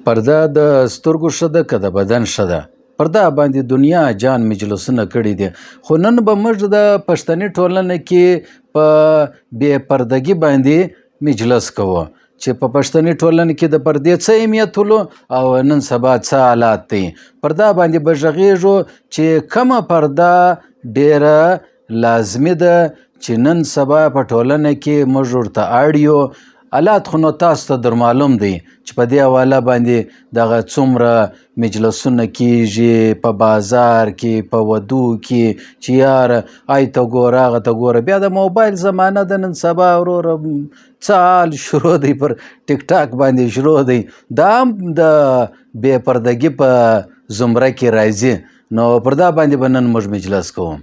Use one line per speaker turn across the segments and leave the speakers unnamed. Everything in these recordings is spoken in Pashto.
پرده د سترګو ښه ده که د بدن ښه ده؟ پر دا باندې دنیا جان مجلسونه کړي دي، خو نن به موږ د پښتني ټولنه کې په بې پردګي باندې مجلس کوو چې په پښتني ټولنه کې د پردې څه اهمیت ولو او نن سبا څه حالات دی. پر دا باندې به غږیږو چې کومه پرده ډیره لازمي ده چې نن سبا په ټولنه کې موږ ورته اړ یو. حالات خو نو تاسو ته در معلوم دی چې په دې حواله باندې دغه څومره مجلسونه کیږي په بازار کې، په ودو کې، چې یاره آی ته ګوره هغه ته ګوره. بیا د موبایل زمانه ده نن سبا وروره، څه حال شروع دی، پر ټیک ټاک باندې شروع دی. دا هم د بې پردګي په زمره کې راځي. نو پر دا باندې به نن موږ مجلس کوو.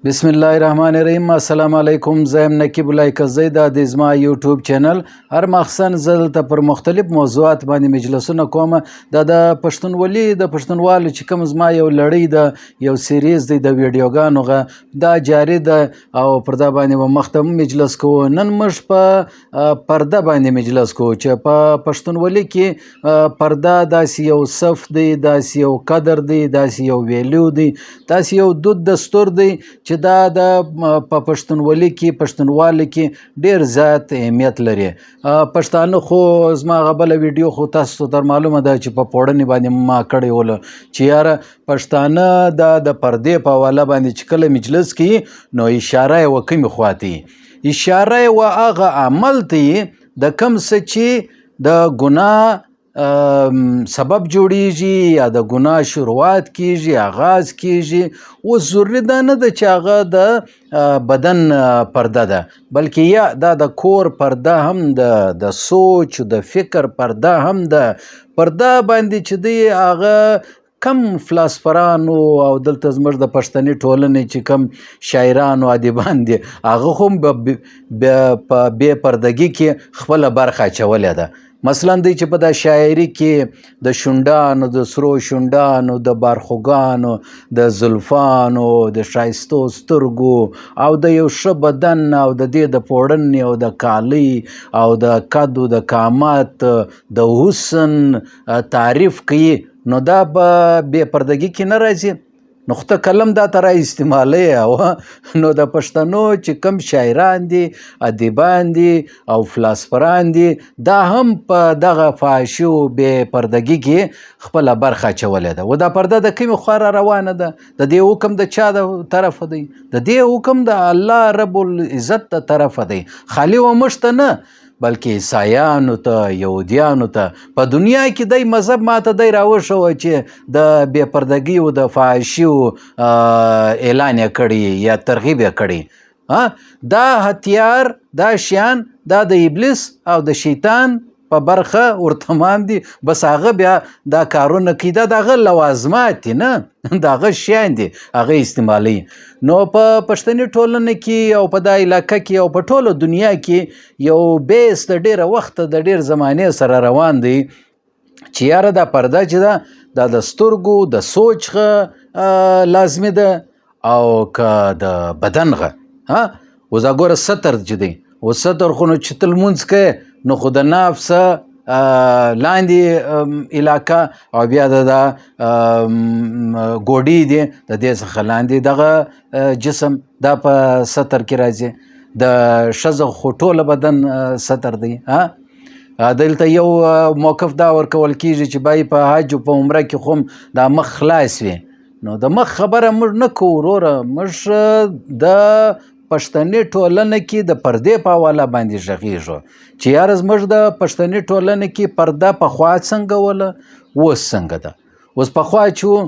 بسم الله الرحمن الرحیم. السلام علیکم، زه یم نقیب الله کزی، دا د زما یوټیوب چینل. هر مخسن زه دلته پر مختلف موضوعات باندې مجلسونه کوم. دا د پښتونولي د پښتونوالو چې کوم زما یو لړۍ ده، یو سیریز دی د ویډیوګانو غه، دا جاري ده او پر دا باندې به مخته هم مجلس کوو. نن موږ په پرده باندې مجلس کوو چې په پښتونولي کې پرده داسې یو صف دی، داسې یو قدر دی، داسې یو ویلیو دی، داسې یو دود دستور دی چې دا د په پښتونولي کې پښتونوالي کې ډیر زیات اهمیت لري. پښتانه خو زما هغه بله ویډیو خو تاسو ته در معلومه ده چې په پوړنې باندې ما کړې وله چې یاره پښتانه دا د پردې په حواله باندې چې کله مجلس کوي نو اشاره یې وه کومې خوا ته وي، اشاره یې وه هغه عمل ته وي د کوم څه چې د ګناه سبب جوړیږي یا د ګناه شروعات کیږي، آغاز کیږي. اوس ضروري دا نه ده چې هغه د بدن پرده ده، بلکې یا دا د کور پرده هم ده، د سوچ د فکر پرده هم ده. پرده باندې چې دی هغه کم فلاسفرانو او دلته زموږ د پښتني ټولنې چې کم شاعران او ادیبان دي هغه هم په بې پردګي کې خپله برخه اچولې ده. مثلا دی چې په دا شاعري کې د شونډانو، د سرو شونډانو، د بارخوګانو، د زلفانو، د ښایستو سترګو او د یو ښه بدن او د دې د پوړنې او د کالۍ او د قد او د قامت د حسن تعریف کوي، نو دا به بې پردګي کې نه راځي. نو خو ته قلم دا ته را استعمالوې. او نو د پښتنو چې کم شاعران دي، ادیبان دي او فلاسفران دي، دا هم په دغه فحاشي او بې پردګي کې خپله برخه اچولې ده. و دا پرده د کومې خوا را روانه ده؟ د دې حکم د چا د طرفه دی؟ د دې حکم د الله رب العزت د طرفه دی، خالي و موږ ته نه، بلکې عیسایانو ته، یهودیانو ته. په دنیا کې دی مذهب ماته دی راوښوه چې د بې پردګي او د فحاشي اعلان یې کړی یا ترغیب یې کړی. دا هتیار، دا شیان، دا د ابلیس او د شیطان په برخه ورتمام دي. بس هغه بیا دا کارونه کوي، دا د هغه لوازمات دي، نه د هغه شیان دي، هغه استعمالوي. نو په پښتني ټولنه کې او په دا علاقه کې او په ټوله دنیا کې یو بیس د ډېره وخته د ډېر زمانې سره روان دی چې یاره دا پرده چې ده دا د سترګو د سوچ غه لازمي ده او که د بدن غه. ها اوس دا ګوره ستر چې دی، اوس ستر خو نو چې ته لمونځ کوې نو خو د ناف څه لاندې علاقه او بیا د دا ګوډې دي د دې څخه لاندې دغه جسم دا په ستر کې راځي. د ښځه خو ټوله بدن ستر دی. ها دلته یو موقف دا ورکول کیږي چې بای په حج او په عمره کې خو دا مخ خلاص وي. نو د مخ خبره موږ نه کوو وروره، موږ د پښتني ټولنه کې د پردې په حواله باندې غږیږو چې یاره زموږ د پښتني ټولنه کې پرده پخوا څنګه وله، اوس څنګه ده. اوس پخوا چې وو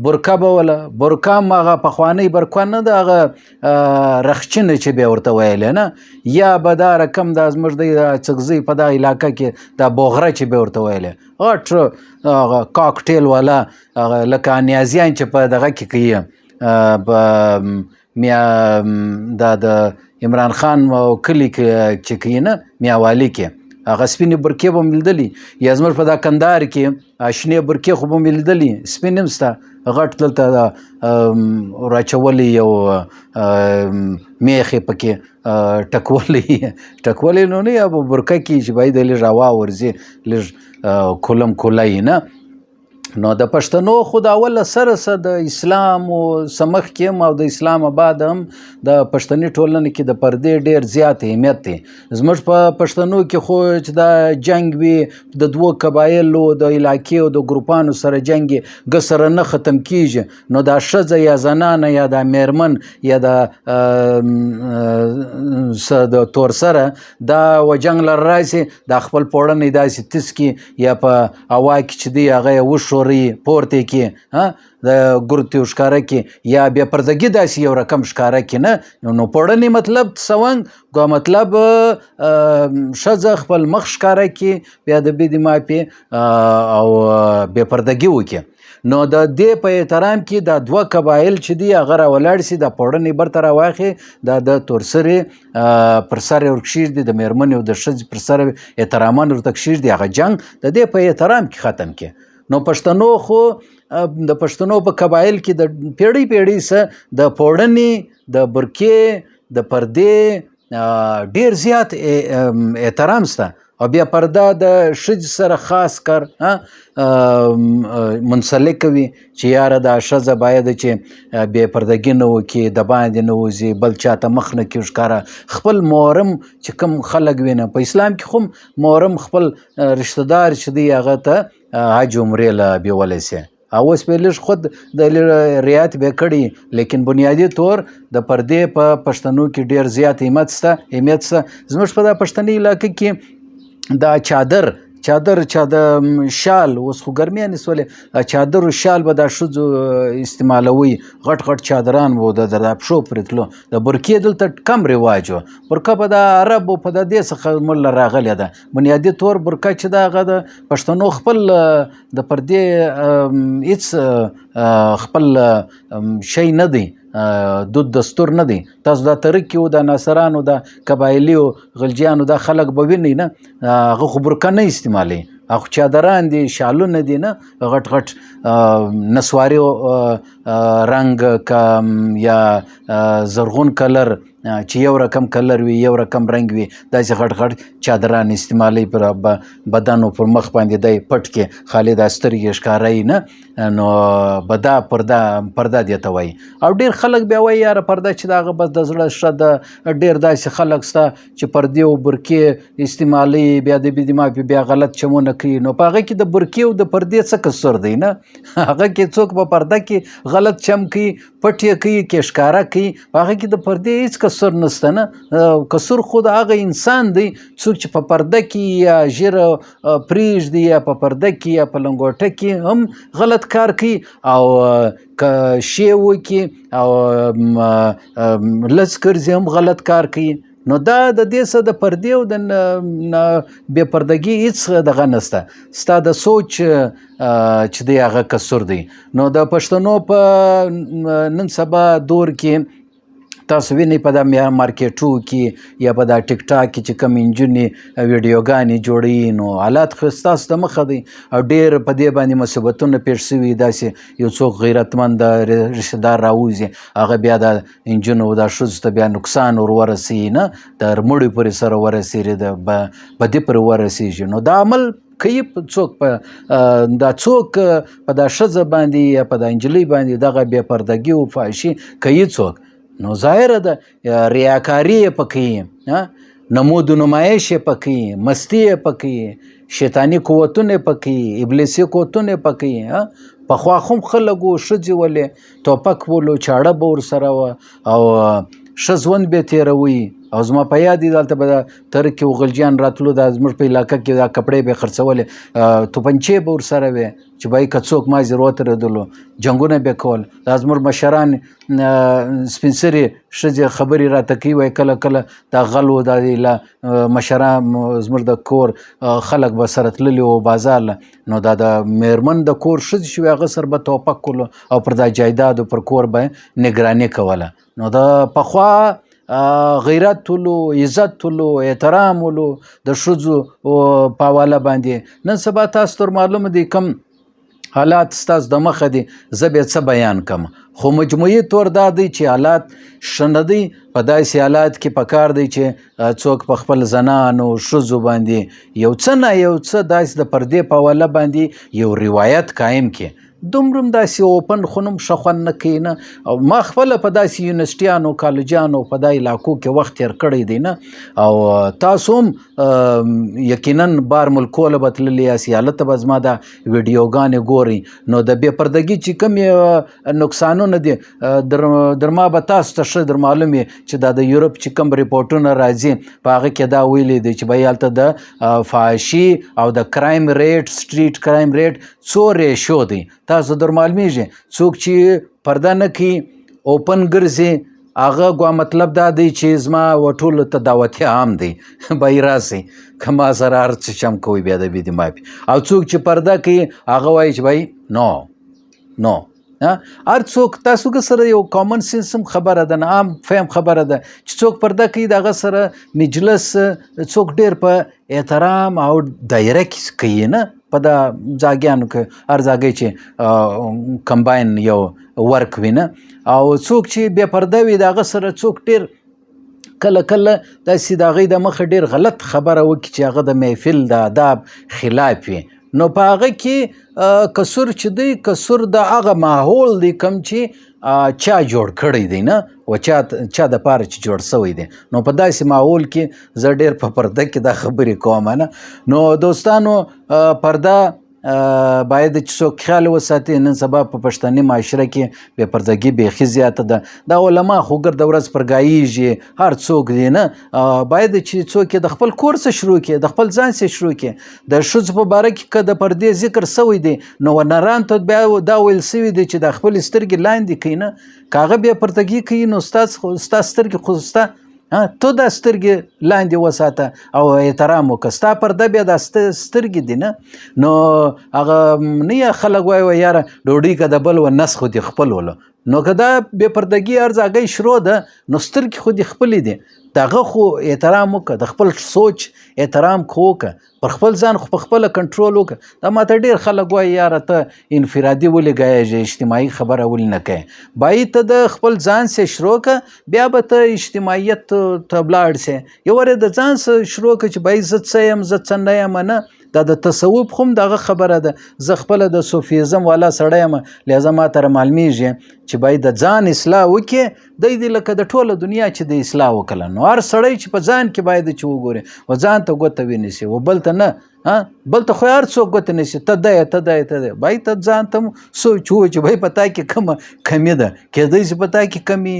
برقع به وله، برقع هم هغه پخوانۍ برقع نه ده، هغه رخچینه چې به ورته ویلې نه، یا به دا رقم دا زموږ د اڅکزۍ په دا علاقه کې دا بوغره چې به ورته ویلې، غټ هغه کاکټیل والا، هغه لکه نیازیان چې په دغه کې کوي، په میا دا د عمران خان او کلي کې چې کوي نه، میاوالي کې، هغه سپینې برکې به مې لیدلي، یا زموږ په دا کندهار کې شنې برکې خو به مې لیدلي، سپینې هم شته، غټ دلته راچولی یو میخې پکې ټکولی ټکولی نو نه، یا په برکه کې چې باید لږ هوا ورځي، لږ کولم کولی نه. نو د پښتنو خو د اوله سره سره د اسلام او سمخ کې هم او د اسلام آباد هم د پښتني ټولنې کې د پردې ډېر زیات اهمیت دی. زموږ په پښتنو کې خو چې دا جنګ وي د دوو قبایلو د علاقې او د ګروپانو سره جنګ ګه سره نه ختم کیږي، نو دا ښځه یا زنانه یا دا میرمن یا دا د تور سره دا و جنګ لره راسي، دا خپل پوړنی داسې تیز کړي یا په هوا کې چې دی هغه یې وښوروي پورته کړي، د ګرد یو ښکاره کړي، یا بې پردګي داسې یو رقم ښکاره کړي نه. نو پوړنی مطلب څه ګوا مطلب ښځه خپل مخ ښکاره کړي، بیا د بې معافي او بې پردګي وکړي. نو د دې په احترام کې دا دوه قبایل چې دي هغه راولاړ سي، دا پوړنی برته راواخلي، دا د تورسرې پر سر یې ورکښېږدي، د مېرمنې او د ښځې پر سر احتراما ورته کښېږدي، هغه جنګ د دې په احترام کې ختم کړي. نو پښتنو خو د پښتنو په قبایل کې د پیړۍ پیړۍ سه د پوړنې، د برکې، د پردې ډېر زیات احترام سته. او بیا پرده د ښځې سره خاص کر منسلک وي چې یاره دا ښځه باید چې بې پردګي نه وکړي، د باندې نه وځي، بل چاته مخ نه کړي ښکاره، خپل محرم چې کوم خلک وي نه، په اسلام کې خو محرم خپل رشته دار چې دی هغه ته حج عمرې له بیولی سي. او اوس به لږ خود د رعایت به کړي، لیکن بنیادي طور د پردې په پښتنو کې ډېر زیات اهمیت سته، اهمیت سته. زموږ په دا پښتني علاقه کې دا چادر، چادر چا د شال، اوس خو ګرمیانې سولې، دا چادر او شال به دا ښځو استعمالوي، غټ غټ چادران وو د پښو پورې تلو. د برکې دلته کم رواج و، برکه به د عربو په د دې څخه موږ له راغلې ده. بنیادي طور برکه چې ده هغه د پښتنو خپل د پردې هېڅ خپل شی نه دی، دود دستور نه دی. تاسو دا ترکي او دا ناصرانو دا قبایلي او غلجیانو دا خلک به وینئ نه، هغه خو برکه نه استعمالوي، هغه خو چادران دي، شالونه دي نه، غټ غټ نسواري رنګ که یا زرغون کلر چې یو رقم کلر وي یو رقم رنګ وي، داسې غټ غټ چادران استعمالوي، پر بدن او پر مخ باندې دی پټ کړي، خالي دا سترګې ښکاروي نه، نو به دا پرده پرده دې ته وایي. او ډېر خلک بیا وایي یاره پرده چې د هغه بس د زړه ښه ده. ډېر داسې خلک شته چې پردې او برکې استعمالوي، بیا د بې دماغ بیا غلط چمونه کوي. نو په هغه کې د برکې او د پردې څه قصور دی نه، هغه کې څوک په پرده کې غلط چم کوي، پټ یې کوي، کې ښکاره کوي، په هغه کې د پردې هېڅ قصور نشته نه. قصور خو د هغه انسان دی څوک چې په پرده کې یا ږیره پرېږدي یا په پرده کې یا په لنګوټه کې هم غلط کار کوي، او که شی وکړي او لڅ ګرځي هم غلط کار کوي. نو دا د دې څه د پردې او د بې پردګي هېڅ دغه نشته، ستا د سوچ چې دی هغه قصور دی. نو د پښتنو په نن سبا دور کې تاسو وینئ په دا مارکیټو کې یا په دا ټیک ټاک کې چې کوم نجونې ویډیوګانې جوړوي، نو حالات خو ستاسو د مخه دی او ډېر په دې باندې مصیبتونه پېښ شوي. داسې یو څوک غیرتمند رشته دار راوځي، هغه بیا د نجونو دا ښځو ته بیا نقصان ور ورسوي نه، د مړي پورې سره ورسېږي، د بدي پورې ورسېږي. نو دا عمل کوي څوک په دا څوک په دا ښځه باندې یا په دا نجلۍ باندې دغه بې پردګي او فحاشي کوي څوک، نو ظاهره ده ریاکاري یې پکې، نمود نمایش یې پکې، مستي یې پکې، شیطاني قوتونه یې پکې، ابلیسي قوتونه یې پکې. پخوا خو هم خلک وو، ښځې ولې ټوپک ولو، چاړه به ورسره وه او ښه ژوند به یې تېروی. او زما په یاد دي دلته به د ترکي او غلجیان راتلو، دا زموږ په علاقه کې دا کپړې به یې خرڅولې، توپنچې به ورسره وې چې به یې که څوک مازې وترېدلو جنګونه به یې کول. دا زموږ مشران سپین سرې ښځې خبرې راته کوي، وایي کله کله دا غل و، دا له مشران زموږ د کور خلک به سره تللي وو بازار له، نو دا د میرمن د کور ښځې چې وي هغه سره به توپک کولو او پر دا جایدادو پر کور به نګراني کوله. نو د پخوا غیرت ولو، عزت ولو، احترام ولو د ښځو په حواله باندې. نن سبا تاسو ته معلوم دی کوم حالات ستاسو د مخه دي، زه به څه بیان کم، خو مجموعي طور دا دی چې حالات ښه نه دی. په داسې حالات کې پکار دی چې څوک په خپل زنانو ښځو باندې یو څه نه یو څه داسې د پردې په حواله باندې یو روایت قایم کړي. دومره هم داسې open خو هم ښه خوند نه کوي نه. او ما خپله په داسې یونیورسټیانو کالجانو په دا علاقو کې وخت تېر کړی دی نه. او تاسو هم یقینا بار ملکو له به تللي یاست، هلته به زما دا ویډیوګانې ګورئ. نو د بې پردګي چې کومې نقصانونه دي در ما به تاسو ته ښه در معلوم وي چې دا د یورپ چې کوم رپورټونه راځي په هغه کې دا ویلي دي چې به هلته د فحاشي او د crime rate، street crime rate څو ratio دی. تاسو در معلومیږي څوک چې پرده نه کوي open ګرځي، هغه ګوا مطلب دا دی چې زما و ټولو ته دعوتي عام دی به راسي که ما سره هر څه چم کوي بیا د بې دي معافي. او څوک چې پرده کوي هغه وایي چې بای نو نو هر څوک تاسو که سره یو common sense هم خبره ده نه، عام فهم خبره ده چې څوک پرده کوي د هغه سره مجلس څوک ډېر په احترام او دایره کې کوي نه، په دا ځاګیانو کې هر ځاګی چې combine یو work وي نه. او څوک چې بې پرده وي د هغه سره څوک ډېر کله کله داسې د هغې د مخه ډېر غلط خبره وکړي چې هغه د محفل د آداب خلاف وي. نو په هغه کې قصور چې دی قصور د هغه ماحول دی کوم چې چا جوړ کړی دی نه، و چا د پاره چې جوړ سوی دی. نو په داسې ماحول کې زه ډېر په پرده کې دا خبرې کوم نه. نو دوستانو پرده باید چې څوک خیال وساتي. نن سبا په پښتني معاشره کې بې پردګي بیخي زیاته ده. دا علما خو ګرده ورځ پر ګایږي هر څوک دی نه. باید چې څوک یې د خپل کور څخه شروع کړي، د خپل ځان څخه شروع کړي. د ښځو په باره کې که د پردې ذکر سوی دی نو نران ته بیا دا ویل سوي دی چې د خپلې سترګې لاندې کوي نه. که هغه بې پردګي کوي نو ستا سترګې خو ستا ته دا سترګې لاندې وساته او احترام وکړه، ستا پرده بیا دا سترګې دي نه. نو هغه نه خلک وایي وایي یاره ډوډۍ که د بل وه نس خو دې خپل ولو. نو که دا بې پردګي هر ځاګی شروع ده نو سترګې خو دې خپلې دي، د هغه خو احترام وکړه، د خپل سوچ احترام خو وکړه، پر خپل ځان خو په خپله کنټرول وکړه. دا ماته ډېر خلک وایي یاره ته انفرادي ولې ګایږې، اجتماعي خبره ولې نه کوې؟ باید ته د خپل ځان سه شروع کړه، بیا به ته اجتماعیت ته ولاړ سې. یو وارې د ځان سه شروع کړه چې باید زه څه یم زه څه نه یم نه. دا د تصوف خو هم دغه خبره ده. زه خپله د صوفیزم والا سړی یم، لهذا ما ته معلومیږي چې باید د ځان اصلاح وکړي. دی دی لکه د ټوله دنیا چې د اصلاح وکړه. نو هر سړی چې په ځان کې باید چې وګوري و ځان ته ګوته ونیسي و بل ته نه، بل ته خو هر څوک ګوته نیسي، ته دی ته دی ته دی. باید ته ځان ته سوچ وکړي چې بای په تا کې کومه کمي ده، کېدای شي په تا کې کمي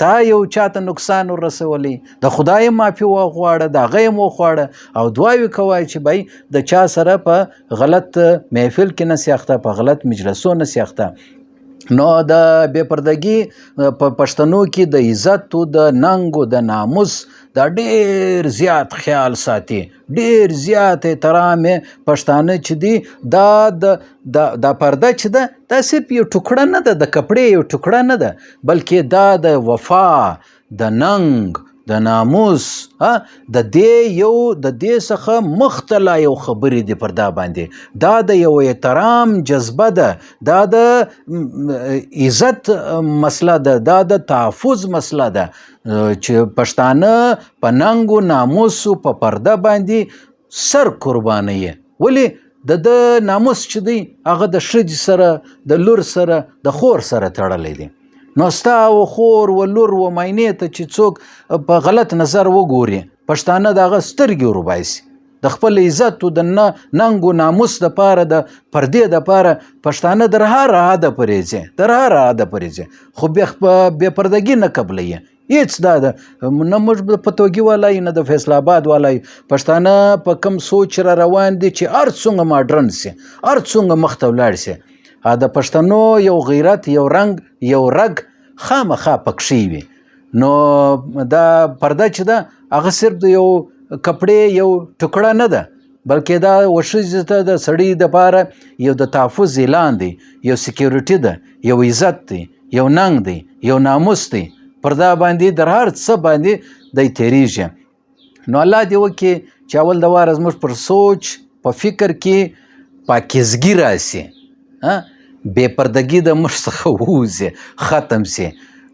تا یو چاته نقصان ورسولی، د خدای معافي وغواړه، د هغه یې وغواړه او دعاوې کوه چې بای د چا سره په غلط محفل کې نه سي اخته، په غلط مجلسو نه سي اخته. نو د بې پردګي په پښتنو کې د عزت او د ننګ او د ناموس دا ډېر زیات خیال ساتي، ډېر زیات احترام یې پښتانه چې دي. دا دا پرده چې ده دا صرف یو ټوکړه نه ده، د کپړې یو ټوکړه نه ده، بلکې دا د وفا، د ننګ، د ناموس د دې یو د دې څخه مخته لا یو خبرې دي پر دا باندې. دا د یو احترام جذبه ده، دا د عزت مسله ده، دا د تحفظ مسله ده چې پښتانه په ننګ و ناموس په پرده باندې سر قربانوي. ولې د ده ناموس چې دی هغه د ښځې سره، د لور سره، د خور سره تړلی دی. نو ستا و خور و لور و ماینې ته چې څوک په غلط نظر وګوري، پښتانه د هغه سترګې وروباسي. د خپل عزت و د ننګ و ناموس دپاره، د پردې دپاره پښتانه در هره حده پورې ځي، در هره حده پورې ځي، خو بې پردګي نه قبلوي هېڅ. دا ده نه موږ د پتوګي والا یو نه د فیصل آباد والا یو. پښتانه په کم سوچ را روان دي چې هر څومره ماډرن سي، هر څومره مخته ولاړ سي، د پښتنو یو غیرت، یو رنګ، یو رګ خامخا پکښې وي. نو دا پرده چې ده هغه صرف د یو کپړې یو ټوکړه نه ده، بلکې دا وښځې ته د سړي دپاره یو د تحفظ اعلان دی، یو security ده، یو عزت دی، یو ننګ دی، یو ناموس دی. پر دا باندې در هر څه باندې دی تېرېږي. نو الله دې وکړي چې اول د واره زموږ پر سوچ په فکر کې پاکیزګي راسي، بې پردګي د موږ څخه ووځي، ختم سي.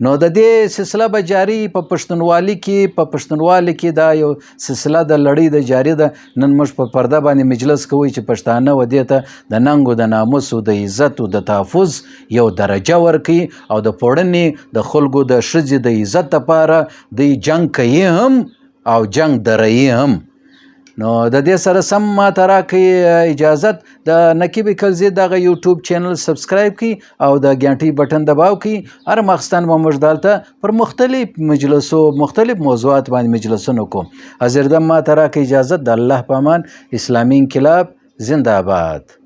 نو د دې سلسله به جاري په پښتونوالي کې، په پښتونوالي کې دا یو سلسله د لړۍ د جاري ده. نن موږ په پرده باندې مجلس کوي چې پښتانه و دې ته د ننګ او د ناموس او د عزت او د تحفظ یو درجه ورکوي او د پوړنې د خلکو د ښځې د عزت لپاره دوی جنګ کوي هم او جنګ دروي هم. نو د دې سره سم ما ته راکړئ اجازت، د نقیب کلزي دغه یوټیوب چینل سبسکرایب کړئ او د ګنټۍ بټن دباو کړئ. هر ماخستن به موږ دلته پر مختلف مجلسو مختلف موضوعات باندې مجلسونه کوو. حاضر دم ما ته راکړئ اجازت، د الله په امان. اسلامي انقلاب زنده آباد.